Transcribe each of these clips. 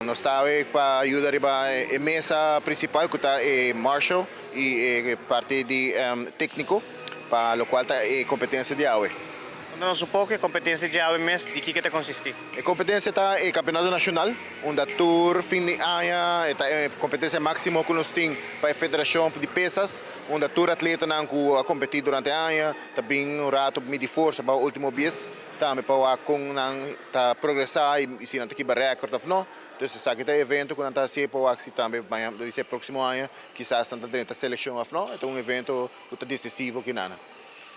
Nos ta awe pa yuda riba e mesa principal cu ta e marshal y e parti di tecnico pa locual ta e competencia di awe. Conta nos un poco e competencia di awe mes di kico ta consisti? E competencia ta e campeonato nacional unda tur fin di aña e ta e competencia maximo cu nos tin pa e federacion di pesas unda tur atletanan cu a competi durante aña ta bin un rato midi forsa pa ultimo bies. Tambe pa wak kon nan ta progresá i si nan ta kiba rèkòrt òf no. Dus esaki ta e evento ku nan ta hasié pa wak si tambe maña, debe ser próksimo aña, kisas nan ta drenta selekshon òf no. E ta un evento ku ta desisivo kina nan.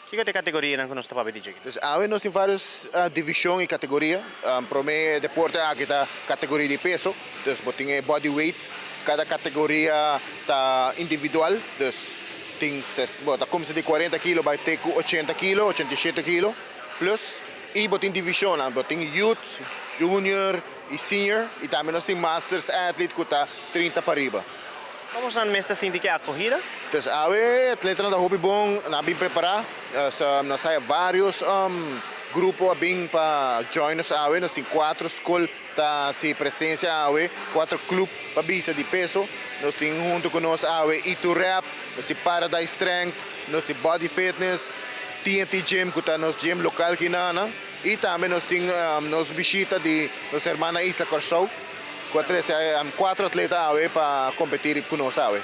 Kiko ta e kategorianan ku nos ta papia di dje? Dus awe nos tin vários divishon i kategoria. Promé deporte aki ta kategoria di peso. Dus bo tin e body weight. Kada kategoria ta individual. Dus tin, bo ta kuminsá di kuarenta kilo bai te ku ochenta kilo, 87 kilo. Plus y bo tin divisionnan, bo tin youth, junior y senior y tambe nos tin masters athlete cu ta 30 pa riba. Como nan mes ta sinti cu e acogida? Dus awe atletanan ta hopi bon, nan a bin prepara, nos haya varios grupo a bin pa join nos awe, nos tin cuatro scol ta haci presencia awe, cuatro club pa bisa di peso, nos tin hunto cu nos awe Itu Rep, nos tin Paradise Strength, nos tin Body Fitness, TNT Gym cu ta nos gym local kinana y tambe nos tin nos bishita di nos hermana Isla Corsou cu a trece cuatro atleta awe pa competi cu nos awe.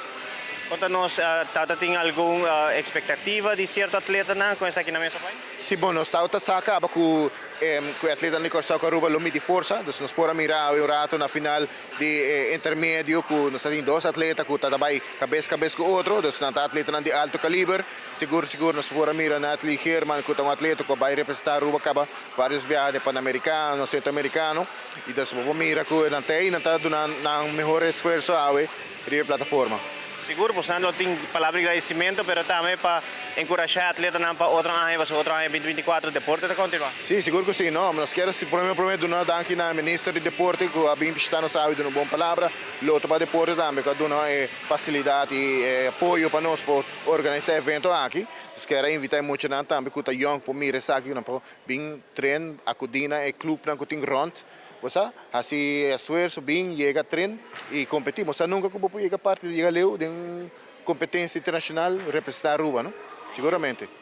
Conta nos, tata tin algun expectativa di cierto atletanan cu esaki na mesa bai? Si, bon, nos tawata sa caba cu e atletanan di Corsou cu Aruba lo midi forsa, dus nos por a mira awe un rato na final di e intermedio cu nos ta tin dos atleta cu ta ta bay cabes cabes cu otro, dus nan ta atletanan di alto caliber. Sigur sigur nos por a mira Natalie Geerman cu ta un atleta cu a bay representa Aruba caba varios biaha den Panamericano, Centroamericano y dus bo por mira cu nan ta ey nan ta duna nan mehor esfuerzo awe riba e plataforma. Sigur boso lo tin palabra di gradicimento pero tambe pa encurasha e atletanan pa otro aña pasobra otro aña 2024 deporte ta continua. Si, sigur cu si. No, nos kier prome prome duna danki na Minister di Deporte cu a bin bishita nos awe duna un bon palabra. Lo otro pa deporte tambe cu a duna e facilidad y e apoyo pa nos por organisa e evento aki. Nos kier a invita e muchanan tambe cu ta yong por mira esaki cu nan por bin train, acudi na e clubnan cu tin rond. Bo sa haci esfuerso bin yega train y competi. Bo sa nunca cu bo por yega parti di yega leu den un competencia internacional representa Aruba, no? Siguramente.